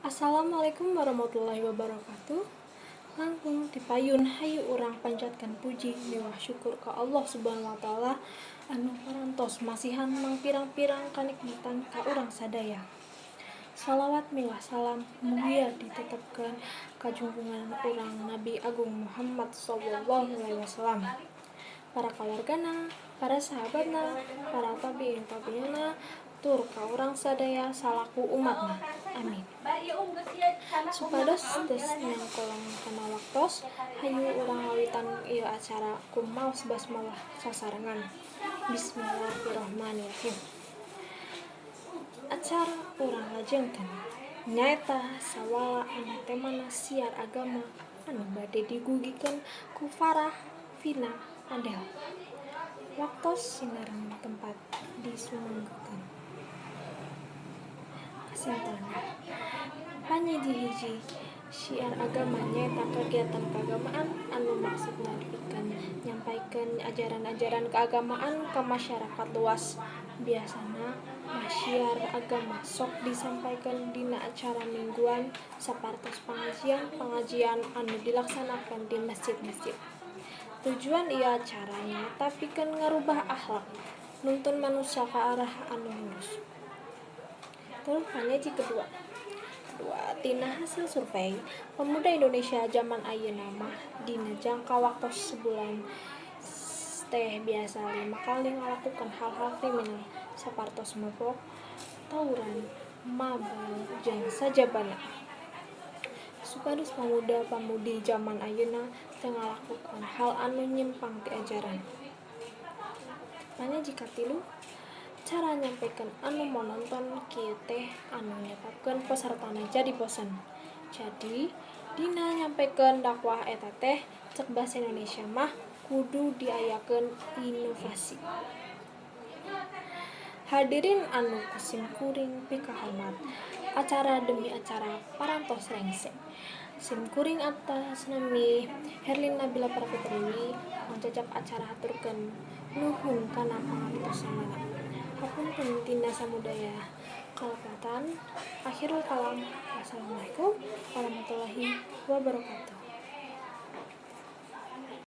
Assalamualaikum warahmatullahi wabarakatuh. Langkung tipayun hayu urang panjatkan puji miwah syukur ka Allah Subhanahu wa taala anu parantos masihan mangpirang-pirang kanikmatan ka urang sadaya. Salawat miwah salam mugia ditetepkeun ka junjungan urang Nabi Agung Muhammad sallallahu alaihi wasallam, para kaluargana, para sahabatna, para tabiin tabiina, tur ka urang sadaya salaku umatna. Amin. Supados teu nyangkolong kana waktos, hayu urang ngawitan ieu acara ku maos basmalah sasarengan. Bismillahirrahmanirrahim. Acara urang lajengkeun nyaeta sawala anu temana siar agama anu bade didugikeun ku Farah Vina Adel. Waktos sinareng tempat disumanggakeun. Kasimpulanna, Panyiji hiji, syiar agama nyaeta kagiatan keagamaan anu maksudna pikeun nyampaikeun ajaran-ajaran keagamaan ka masyarakat luas. Biasana mah syiar agama sok disampaikeun dina acara mingguan sapertos pangajian-pangajian anu dilaksanakeun di mesjid-mesjid. Tujuan ieu acara nyaeta pikeun ngarubah akhlak, nuntun manusa ka arah anu lurus. Tur panyiji kedua, tina hasil survei, pemuda Indonesia jaman ayeuna mah dina jangka waktos sabulan teh biasa 5 kali ngalakukeun hal-hal kriminal sapertos mabok, tawuran, mabal jeung sajabana. Supados pamuda-pamudi jaman ayeuna teu ngalakukeun hal anu nyimpang ti ajaran. Panyiji katilu, cara nyampaikan anu monoton kieu teh anu nyababkeun pesertana jadi bosen. Jadi, dina nyampaikeun dakwah eta teh cek basa Indonesia mah kudu diayakeun inovasi. Hadirin anu ku simkuring pikahormat, acara demi acara parantos rengse. Simkuring atas nami Herlin Nabila Prapitriwi ngajajap acara haturkeun nuhun kana pangartosanana. Hapunten tina samudaya kalepatan. Akhirul kalam, wassalamualaikum warahmatullahi wabarakatuh.